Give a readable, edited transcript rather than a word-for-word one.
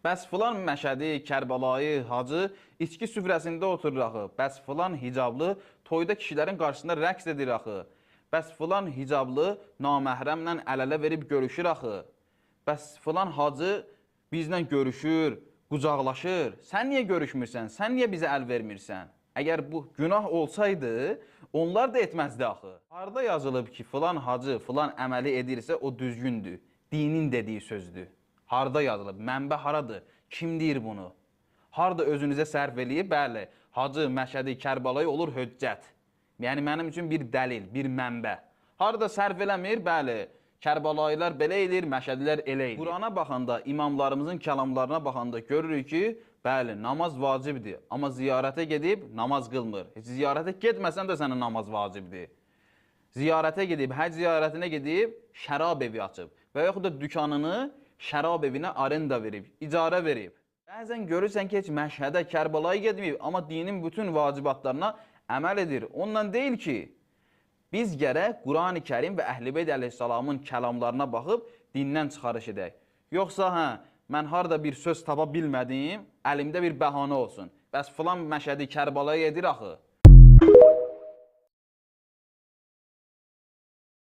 Bəs filan Məşədi, Kərbəlayı, Hacı içki süfrəsində oturur axı. Bəs filan hicablı toyda kişilərin qarşısında rəqs edir axı. Bəs filan hicablı naməhrəmlə əl-ələ verib görüşür axı. Bəs filan hacı bizlə görüşür, qucaqlaşır. Sən niyə görüşmürsən? Sən niyə bizə əl vermirsən? Əgər bu günah olsaydı, onlar da etməzdi axı. Harda yazılıb ki, filan hacı filan əməli edirsə, o düzgündür. Dinin dediyi sözdür. Harda yazılıb? Mənbə haradır? Kim deyir bunu? Harda özünüzə sərf eləyib? Bəli, Hacı, Məşədi, Kərbəlayı olur höccət. Yəni mənim üçün bir dəlil, bir mənbə. Harda sərf eləmir? Bəli, Kərbəlayılar belə eləyir, Məşədilər elə eləyir. Qurana baxanda, imamlarımızın kəlamlarına baxanda görürük ki, bəli, namaz vacibdir. Amma ziyarətə gedib namaz qılmır. Heç ziyarətə getməsən də sənə namaz vacibdir. Ziyarətə gedib, həcc ziyarətinə gedib, şərab evi açıb və yaxud da dükanını şərab evinə arenda verib, icarə verib. Bəzən görürsən ki, heç Məşhədə, Kərbalaya getməyib, amma dinin bütün vacibatlarına əməl edir. Ondan deyil ki, biz gərək Qurani Kərim və Əhl-i Beyt əleyhissalamın kəlamlarına baxıb dindən çıxarış edək. Yoxsa hə, mən harda bir söz tapa bilmədim, əlimdə bir bəhanə olsun. Bəs filan Məşədi Kərbalaya edir axı.